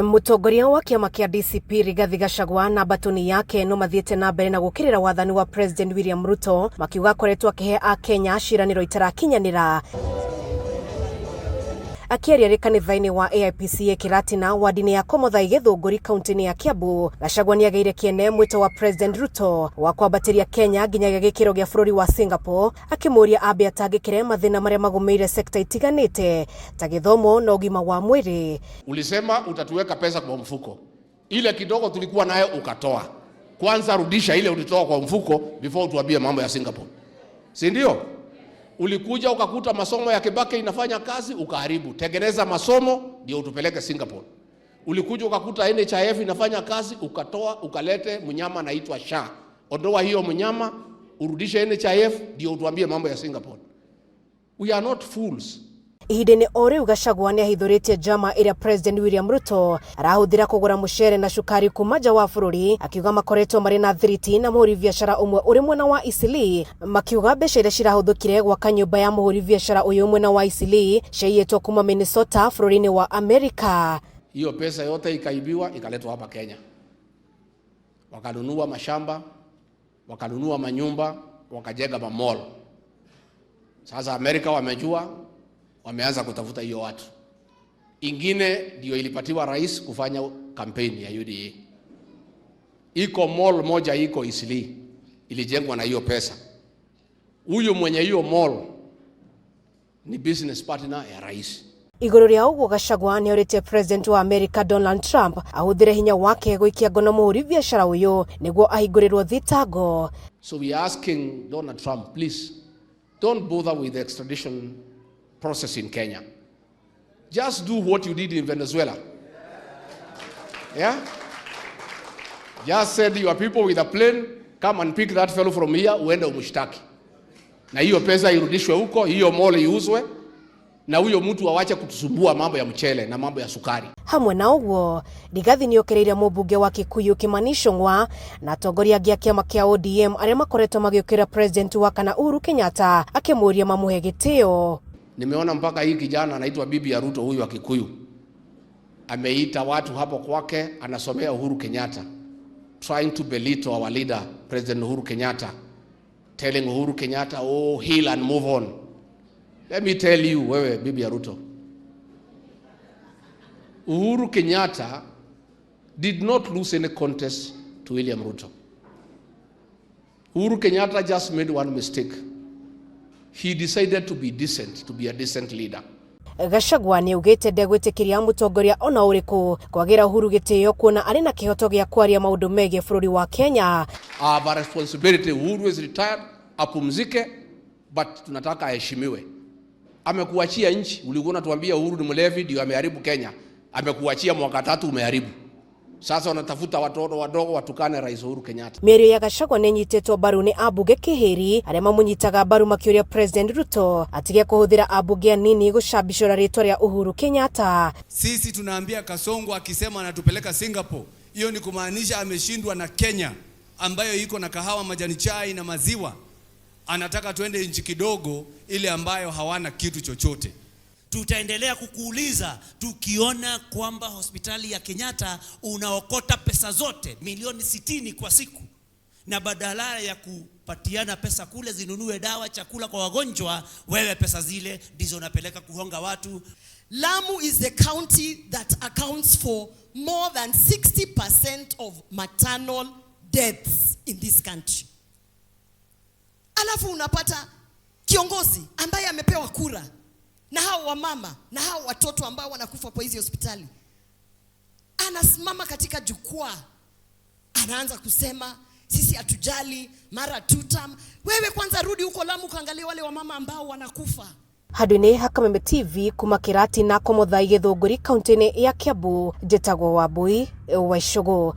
Mũtongoria wa kĩama kĩa DCP Rigathi Gachagua na mbatũni yake no mathiĩte na mbere na gũkĩrĩra wathani wa President William Ruto, makiuga akoretwo akĩhe akenya ciĩranĩro itarakinyanĩra. Akĩaria rĩ kanitha-inĩ wa AIPCA Kĩratina, wadi-inĩ ya Komothai, Gĩthũngũri, kaunti-inĩ ya Kiambu, Gachagua nĩagĩire kĩene mwĩto wa President Ruto wa kwambatĩria Kenya nginyagia gĩkĩro gĩa bũrũri wa Singapore, akĩmũria ambe atangĩkĩre mathĩna marĩa magũmĩire sekta itiganĩte ta gĩthomo na ũgima wa mwĩrĩ. Ulisema utatuweka pesa kwa mfuko, ile kidogo tulikuwa nayo ukatoa. Kwanza rudisha ile ulitoa kwa mfuko before utuambie mambo ya Singapore, si ndio? Ulikuja ukakuta masomo ya Kibaki inafanya kazi, ukaharibu. Tengeneza masomo ndio utupeleke Singapore. Ulikuja ukakuta NHIF inafanya kazi, ukatoa, ukalete mnyama anaitwa SHA. Ondoa hiyo mnyama, urudishe NHIF ndio utuambie mambo ya Singapore. We are not fools. Ihinda-inĩ o rĩu, Gachagua nĩ ahithũrĩtie njama ĩrĩa President William Ruto arahũthĩra kũgũra mũcere na cukari kuma nja wa bũrũri, akiuga makoretwo marĩ na thiriti na mũhũri biacara ũmwe ũrĩ mwena wa Eastleigh, makiuga mbeca iria cirahũthĩkire gwaka nyũmba ya mũhũri biacara ũyũ mwena wa Eastleigh ciaiyĩtwo kuma Minnesota, bũrũri-inĩ wa Amerika. Hiyo pesa yote ikaibiwa, ikaletwa hapa Kenya, wakanunua mashamba, wakanunua manyumba, wakajenga mamall. Sasa Amerika wamejua, wameanza kutafuta hiyo watu. Ingine ndio ilipatiwa rais kufanya kampeni ya UDA. Iko mall moja iko Eastleigh, ilijengwa na hiyo pesa. Huyu mwenye hiyo mall ni business partner ya rais. Igũrũ rĩa ũguo, Gachagua nĩ orĩtie President wa America Donald Trump ahũthĩre hinya wake gũikia ngono mũhũri biacara ũyũ nĩguo ahingũrĩrwo thitango. So we are asking Donald Trump, please don't bother with the extradition process in Kenya. Just do what you did in Venezuela. Yeah? Just send your people with a plane, come and pick that fellow from here, uende umshtaki. Na hiyo pesa irudishwe huko, hiyo mall iuzwe, na huyo mtu awache kutusumbua mambo ya mchele na mambo ya sukari. Hamwe na ũguo, Rigathi nĩokĩrĩire mũmbunge wa Kikuyu Kimani Ichung'wa na atongoria angĩ a kĩama kĩa ODM arĩa makoretwo magĩũkĩrĩra President wa kana Uhuru Kenyatta, akĩmũria mamũhe gĩtĩo. Nimeona mpaka hii kijana anaitwa bibi ya Ruto, huyu wa Kikuyu, ameita watu hapo kwake, anasomea Uhuru Kenyatta, trying to belittle our leader, President Uhuru Kenyatta, telling Uhuru Kenyatta, "Oh, heal and move on." Let me tell you, wewe bibi ya Ruto, Uhuru Kenyatta did not lose any contest to William Ruto. Uhuru Kenyatta just made one mistake. He decided to be decent, to be a decent leader. Gachagua nĩ augĩte ndegwĩtĩkĩria mũtongoria ona ũrĩkũ kwagĩra Uhuru gĩtĩo, kuona arĩ na kĩhoto gĩa kwaria maũndũ megiĩ bũrũri wa Kenya. I have a responsibility. Uhuru is retired, apumzike, but tunataka aheshimiwe. Amekuachia nchi, ulikuwa unatuambia Uhuru ni mlevi ndio ameharibu Kenya. Amekuachia mwaka 3, umeharibu. Sasa wanatafuta watoto wadogo watukane Rais Uhuru Kenyatta. Mĩario ya Gachagua nĩ ĩnyitĩtwo mbaru nĩ ambunge kĩhĩri arĩa mamũnyitaga mbaru, makĩũria President Ruto atige kũhũthĩra ambunge anini gũcambicũra rĩtwa rĩa Uhuru Kenyatta. Sisi tunaambia Kasongo, akisema anatupeleka Singapore, hiyo ni kumaanisha ameshindwa na Kenya ambayo iko na kahawa, majani chai na maziwa. Anataka tuende nchi kidogo ile ambayo hawana kitu chochote. Tutaendelea kukuuliza tukiona kwamba hospitali ya Kenyatta unaokota pesa zote milioni 60 kwa siku, na badala ya kupatiana pesa kule zinunue dawa, chakula kwa wagonjwa, wewe pesa zile ndizo unapeleka kuhonga watu. Lamu is the county that accounts for more than 60% of maternal deaths in this country. Alafu unapata kiongozi ambaye amepewa kura na hao wamama na hao watoto ambao wanakufa kwa hizi hospitali, anasimama katika jukwaa, anaanza kusema sisi hatujali, mara tutam. Wewe kwanza rudi huko Lamu kaangalia wale wamama ambao wanakufa. Handũ-inĩ ha Kameme TV, kuma Kĩratina, Komothai, Gĩthũngũri, kaunti-inĩ ya Kiambu, njĩtagwo Wambui wa Icũgũ.